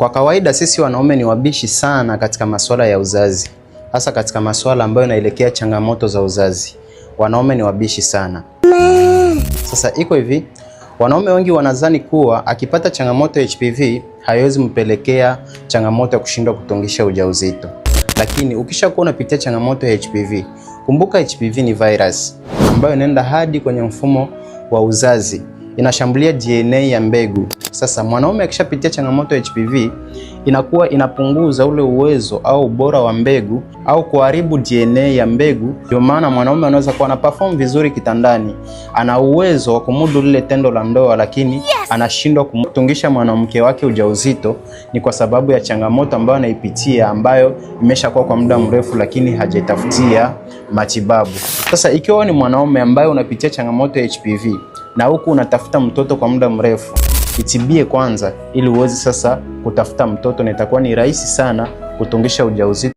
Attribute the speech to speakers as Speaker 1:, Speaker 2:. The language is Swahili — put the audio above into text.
Speaker 1: Kwa kawaida sisi wanaume ni wabishi sana katika masuala ya uzazi, hasa katika masuala ambayo yanaelekea changamoto za uzazi. Wanaume ni wabishi sana. Sasa iko hivi, wanaume wengi wanadhani kuwa akipata changamoto ya HPV haiwezi mpelekea changamoto ya kushindwa kutungisha ujauzito. Lakini ukishakuwa unapitia changamoto ya HPV, kumbuka HPV ni virus ambayo inaenda hadi kwenye mfumo wa uzazi, inashambulia DNA ya mbegu. Sasa mwanaume akishapitia changamoto ya HPV inakuwa inapunguza ule uwezo au ubora wa mbegu au kuharibu DNA ya mbegu. Ndio maana mwanaume anaweza kuwa ana perform vizuri kitandani, ana uwezo wa kumudu lile tendo la ndoa, lakini anashindwa kumtungisha mwanamke wake ujauzito. Ni kwa sababu ya changamoto ambayo anaipitia ambayo imeshakuwa kwa muda mrefu, lakini hajaitafutia matibabu. Sasa ikiwa ni mwanaume ambaye unapitia changamoto ya HPV na huku unatafuta mtoto kwa muda mrefu, itibie kwanza ili uweze sasa kutafuta mtoto, na itakuwa ni rahisi sana kutungisha ujauzito.